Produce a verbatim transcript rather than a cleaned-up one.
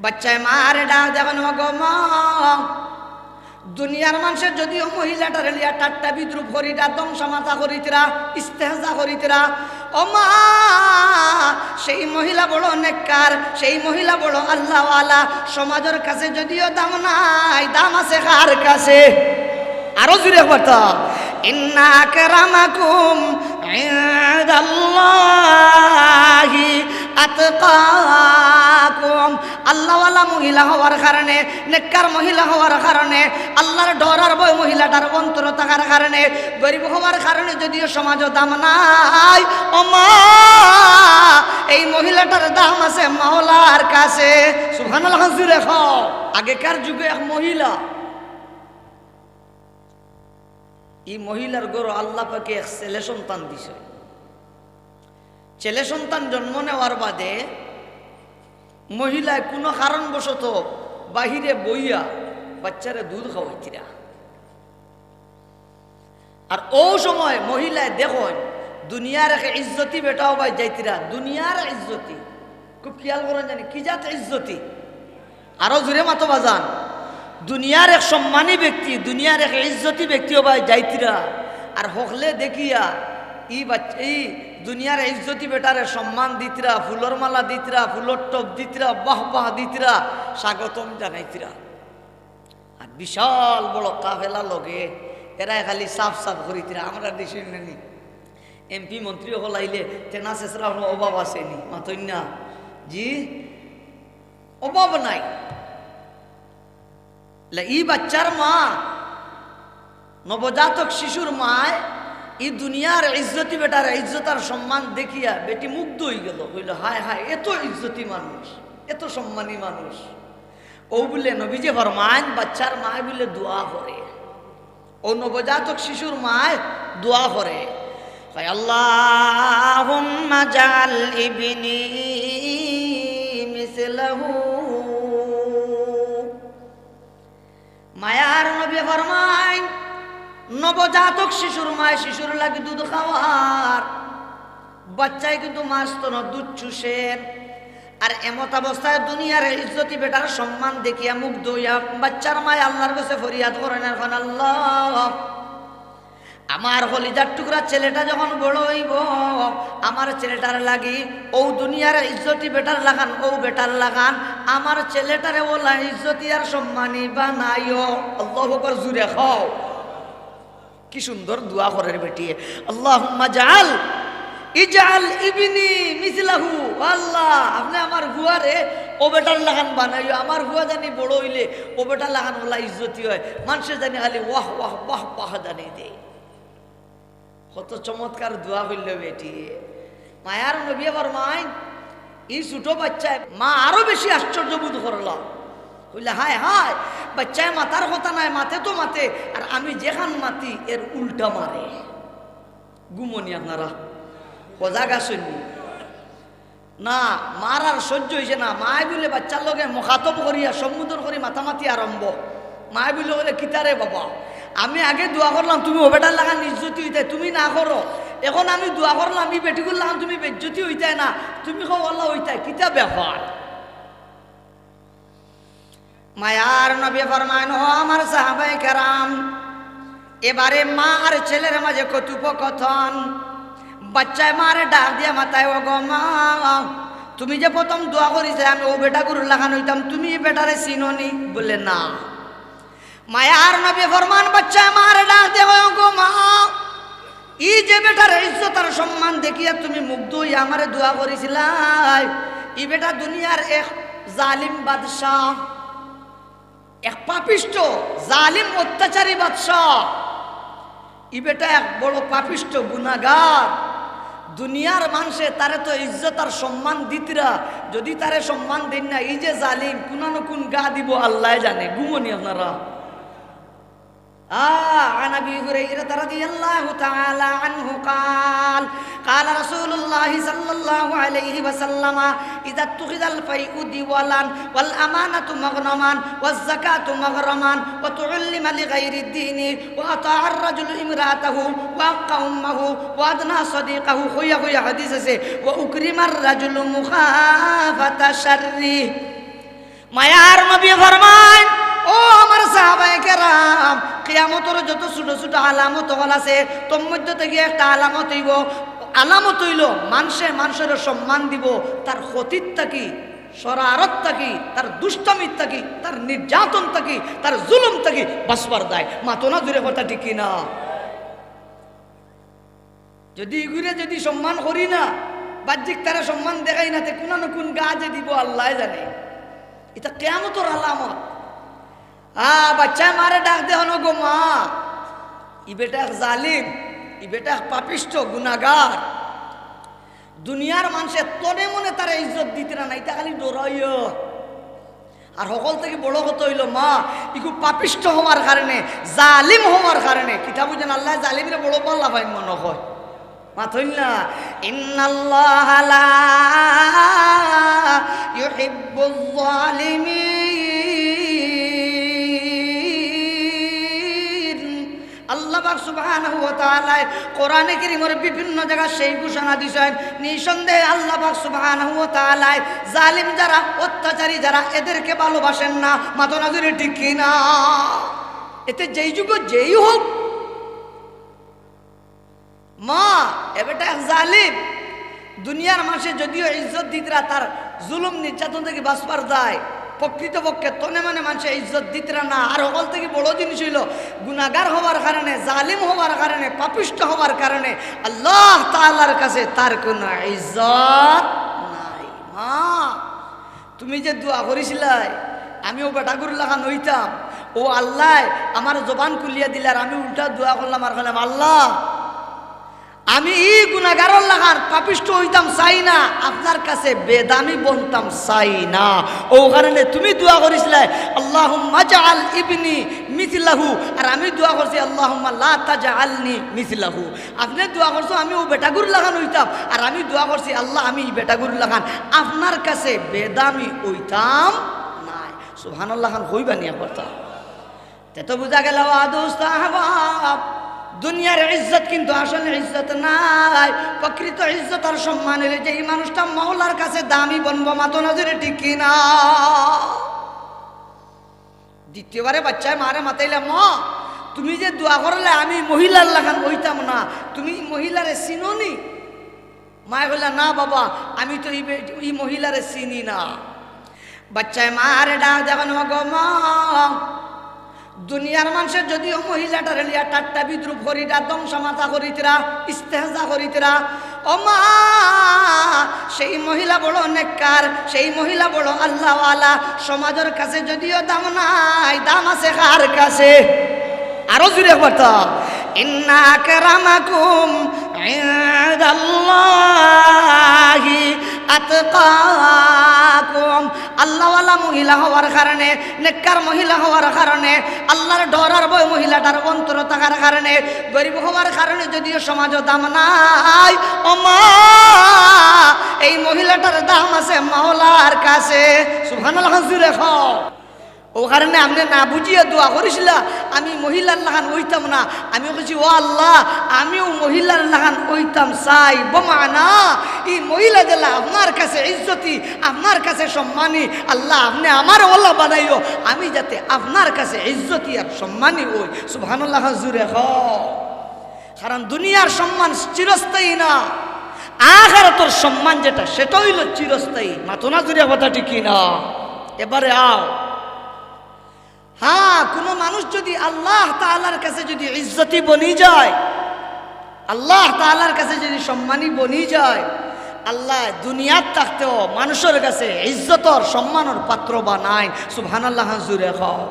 বাচ্চায় মারে ডাক দিয়া কইন, "ওগো মা, দুনিয়ার মানষে যদিও মহিলাটারে লইয়া ঠাট্টা বিদ্রূপ করিতরা, ধ্বংস তামাশা করিতরা, ইস্তেহজা করিতরা, ও মা, সেই মহিলা বড় নেককার, সেই মহিলা বড় আল্লাহওয়ালা, সমাজর কাছে যদিও দাম নাই, দাম আছে কার কাছে?" আরো জোরে একবার তো, "ইন্না আকরামাকুম ইনদাল্লাহি আতকাকুম।" আল্লাহওয়ালা মহিলা হওয়ার কারণে, নেককার মহিলা হওয়ার কারণে, আল্লাহর ডর আর ভয় মহিলাটার অন্তরো থাকার কারণে, গরিব হওয়ার কারণে যদিও সমাজো দাম নাই, ও মা, এই মহিলাটার দাম আছে মাওলার কাছে। সুবহানাল্লাহ, জোরে কও। আগেকার যুগে এক মহিলা, ই মহিলার ঘরো আল্লাহ পাকে এক ছেলে সন্তান দিছে। ছেলে সন্তান জন্ম নেওয়ার বাদে মহিলায় কুনু কারণবশত বাহিরে বইয়া বাচ্চারে দুধ খাওয়াইতরা। আর অউ সময় মহিলায় দেখইন দুনিয়ার এক ইজ্জতি বেটা অবায় যাইতরা, দুনিয়ার ইজ্জতি। খুব খিয়াল করইন জানি, কি জাত ইজ্জতি? আরো জোরে মাতো বাজান। দুনিয়ার এক সম্মানী ব্যক্তি, দুনিয়ার এক ইজ্জতি ব্যক্তি অবায় যাইতরা। আর হকলে দেখিয়া ই বাচ-, ই দুনিয়ার ইজ্জতি বেটারে সম্মান দিতরা, ফুলর মালা দিতরা, ফুলর টব দিতরা, বাহ বাহ দিতরা, স্বাগতম জানাইতরা। আর বিশাল বড় কাফেলা লগে, এরায় খালি সাফ সাফ করিতরা। আমরা দেশে নানি এমপি মন্ত্রী অকল আইলে তেনা ছেছরা কুনু অভাব আছে নি? মাতইন না। জি, অভাব নাই। লা, ই বাচ্চার মা, নবজাতক শিশুর মায় ই দুনিয়ার ইজ্জতি বেটার ইজ্জত আর সম্মান দেখিয়া বেটি মুগ্ধ অইগেলো। কইলো, "হায় হায়, এত ইজ্জতি মানুষ, এত সম্মানী মানুষ।" অউ বুলে নবীজি ফরমাইন, বাচ্চার মায় বুলে দোয়া করে, অউ নবজাতক শিশুর মায় দোয়া করে, কয়, "আল্লাহুম্মা জাআল ইবনি মিসলাহু।" মায়ার নবী ফরমাইন, নবজাতক শিশুর মায় শিশুর লাগি দুধ খাওয়ার, বাচ্চায় কিন্তু মাস্তনো দুধ চুষের। আর এমত অবস্থায় দুনিয়ার ইজ্জতি বেটার সম্মান দেখিয়া মুগ্ধ অইয়া বাচ্চার মায় আল্লাহর কাছে ফরিয়াদ করইন, আর কইন, "আল্লাহ, আমার কলিজার টুকরা ছেলেটা যখন বড় অইবো, আমার ছেলেটার লাগি অউ দুনিয়ার ইজ্জতি বেটার লাখান, অউ বেটার লাখান আমার ছেলেটারে অলা ইজ্জতি আর সম্মানী বানাইও।" আল্লাহু আকবার, জোরে কও। কি সুন্দর দোয়া করের বেটিয়ে, "আল্লাহুম্মা জাআল, ইজআল ইবনি মিসলাহু।" ও আল্লাহ, আপনে আমার ফুয়ারে অউ বেটার লাখান বানাইও, আমার ফুয়া জানি বড় অইলে অউ বেটার লাখান অলা ইজ্জতি অয়, মানষে জানি খালি ওয়াহ ওয়াহ বাহ বাহ জানি দেয়। কত চমৎকার দোয়া করিল বেটিয়ে। মায়ার নবীয়ে ফরমাইন, ই ছোট বাচ্চায়, মা আরো বেশি আশ্চর্য বোধ করলা। কইলা, "হায় হায়, বাচ্চায় মাতার কথা নায়, মাতে তো মাতে, আর আমি যেখান মাতি এর উল্টা মারে।" ঘুমো নি আপনারা? সজাগ আছইন নি? না, মার আর সহ্য অইছে না। মায় বুলে বাচ্চার লগে মুখাতব করিয়া সম্বোধন করি মাতামাতি আরম্ভ। মায় বুলে, "ওরে কিতারে বাবা, আমি আগে দোয়া করলাম তুমি অউ বেটার লাখান ইজ্জতি অইতায়, তুমি না করো। এখন আমি দোয়া করলাম ই বেটিগুর লাখান তুমি বেইজ্জতি অইতায় না, তুমি কও অলা অইতায়, কিতা ব্যাপার?" মায়ার নবী ফরমাইন, "ও আমার সাহাবায়ে কেরাম, এবারে মা আর ছেলের মাঝে কথোপকথন।" বাচ্চায় মারে ডাক দিয়া মাতইন, "ওগো মা, তুমি যে প্রথম দোয়া করিছলায় আমি অউ বেটাগুর লাখান অইতাম, তুমি ই বেটারে চিনো নি?" বুলে, "না।" মায়ার নবী ফরমাইন, বাচ্চায় মারে ডাক দিয়া কয়, "ওগো মা, ই যে বেটার ইজ্জত আর সম্মান দেখিয়া তুমি মুগ্ধ অইয়া আমারে দোয়া করিছলায়, ই বেটা দুনিয়ার এক জালিম বাদশা, এক পাপিষ্ঠ, জালিম, অত্যাচারী বাদশা। ই বেটা এক বড় পাপিষ্ঠ, গুনাগার। দুনিয়ার মানষে তারে তো ইজ্জত আর সম্মান দিতরা, যুদি তারে সম্মান দেইন না, ই যে জালিম, কুনানো কুন ঘা দিবো আল্লায় জানে।" ঘুমো নি আপনারা? آه، عن أبي هريرة رضي الله تعالى عنه قال، قال رسول الله صلى الله عليه وسلم: إذا اتخذ الفيء دولا، والأمانة مغنما، والزكاة مغرما، وتعلم لغير الدين، وأطاع الرجل امرأته، وأقى أمه، وأدنى صديقه، কইয়া কইয়া হাদিস আছে, وأكرم الرجل مخافة شره। মায়ার নবী ফরমাইন, "ও আমার সাহাবায়ে কেরাম, কিয়ামতর যত ছোট ছোট আলামত অকল আছে, তন্মধ্য থাকি একটা আলামত অইবো, আলামত অইলো মানষে মানষরে সম্মান দিবো, তার ক্ষতির থাকি, শরারত থাকি, তার দুষ্টামির থাকি, তার নির্যাতন থাকি, তার জুলুম থাকি বাঁচবার দায়।" মাতো না জুরে কথা, ঠিক কি না? যদি ইগুরে যদি সম্মান করি না, বাহ্যিক তারা সম্মান দেখাই না, তে কুনা না কুন গা যে দিবো আল্লায় জানে। ইতা কিয়ামতর আলামত। আ, বাচ্চায় মারে ডাক দে, "হনো গো মা, ই বেটা এক জালিম, ই বেটা এক পাপিষ্ঠ, গুনাগার।" দুনিয়ার মানষে তনে মনে তারে ইজ্জত দিতরা না, ইতা খালি ডরাইও। আর হকল থাকি বড় কথা অইলো মা, ইগু পাপিষ্ঠ হওয়ার কারণে, জালিম হওয়ার কারণে, কিতাবো যেন আল্লায় জালিমরে বড় ভালা পাইন মনো কয়। মাতইন না, "ইন্নাল্লাহা লা ইউহিব্বুজ জালিমিন।" আল্লাহ পাক সুবহানাহু ওয়া তাআলায় কোরআনে কারীমর বিভিন্ন জাগাত সেই ঘোষণা দিছইন, নিঃসন্দেহে আল্লাহ পাক সুবহানাহু ওয়া তাআলায় জালিম যারা, অত্যাচারী যারা, এদেরকে ভালোবাসেন না। মাতো না জুরে, ঠিক কি না? এতে যেই যুগ যেই হোক, মা, এ বেটা এক জালিম। দুনিয়ার মানষে যদিও ইজ্জত দিতরা, তার জুলুম নির্যাতন থাকি বাঁচবার দায়, প্রকৃতপক্ষে তনে মনে মানষে ইজ্জত দিতরা না। আর হকল থাকি বড় জিনিস অইলো, গুনাগার হওয়ার কারণে, জালিম হওয়ার কারণে, পাপিষ্ঠ হওয়ার কারণে আল্লাহ তাআলার কাছে তার কুনু ইজ্জত নাই। মা, তুমি যে দোয়া করিছিলায়, আমি অউ বেটাগুর লাখান অইতাম, অউ আল্লায় আমার জবান খুলিয়া দিলার, আমি উল্টা দোয়া করলাম আর কইলাম, "আল্লাহ, আমি ই গুনাগারর লাখান পাপিষ্ঠ অইতাম চাই না, আপনার কাছে বেদামি বনতাম চাই না। অউ কারণে তুমি দোয়া করিছিলায়, 'আল্লাহুম্মা জাআল ইবনি মিসলাহু', আর আমি দোয়া করছি, 'আল্লাহুম্মা লা তাজআলনি মিসলাহু।' আপনে দোয়া করছো আমি অউ বেটাগুর লাখান অইতাম, আর আমি দোয়া করছি, 'আল্লাহ, আমি ই বেটাগুর লাখান আপনার কাছে বেদামি অইতাম নায়।'" সুবহানাল্লাহ খান কইবা নি একবার তা? তে তো বুঝা গেল, ও দোস্ত আহবাব, দুনিয়ার ইজ্জত কিন্তু আসল ইজ্জত নায়। প্রকৃত ইজ্জত আর সম্মান অইলে যে ই মানুষটা মওলার কাছে দামি বনবো, মাতো না জুরে, ঠিক কি না? দ্বিতীয়বারে বাচ্চায় মারে মাতাইলা, "মা, তুমি যে দোয়া করলে আমি মহিলার লাখান অইতাম না, তুমি ই মহিলারে চিনো নি?" মায় কইলা, "না বাবা, আমি তো ই বে-, ই মহিলারে চিনি না।" বাচ্চায় মারে ডাক দেখুন, "ও গো মা, দুনিয়ার মানষে যদিও মহিলাটারে লইয়া ঠাট্টা বিদ্রুপ করিতরা, ধ্বংস মাথা করিতরা, ইস্তেহজা করিতরা, ও মা, সেই মহিলা বড় নেককার, সেই মহিলা বড় আল্লাহওয়ালা, সমাজর কাছে যদিও দাম নাই, দাম আছে কার কাছে?" আরো জুরে একবার তো, "ইন্না আকরামাকুম ইনদাল্লাহি আতকাকুম।" আল্লাহওয়ালা মহিলা হওয়ার কারণে, নেককার মহিলা হওয়ার কারণে, আল্লাহর ডর আর ভয় মহিলাটার অন্তরো থাকার কারণে, গরিব হওয়ার কারণে যদিও সমাজো দাম নাই, ও মা, এই মহিলাটার দাম আছে মাওলার কাছে। সুবহানাল্লাহ, জুরে কও। অউ কারণে আপনে না বুঝিয়া দোয়া করিছিলা, "আমি মহিলার লাখান অইতাম না।" আমি কইছি, "ও আল্লাহ, আমিও মহিলার লাখান অইতাম চাই।" বমানা, ই মহিলা যেলা আপনার কাছে ইজ্জতি, আপনার কাছে সম্মানী, আল্লাহ, আপনে আমারে অলা বানাইও, আমি যাতে আপনার কাছে ইজ্জতি আর সম্মানী অই। সুবহানাল্লাহ, জুরে কও। কারণ দুনিয়ার সম্মান চিরস্থায়ী না, আখেরাতর সম্মান যেটা, সেটা অইলো চিরস্থায়ী। মাতো না জুরে কথা, ঠিক কি না? এবারে আও। হ্যাঁ, কুনু মানুষ যুদি আল্লাহ তাআলার কাছে যুদি ইজ্জতি বনি যায়, আল্লাহ তাআলার কাছে যুদি সম্মানী বনি যায়, আল্লায় দুনিয়াত থাকতেও মানুষর কাছে ইজ্জতর সম্মানর পাত্র বানাইন। সুবহানাল্লাহ, জুরে কও।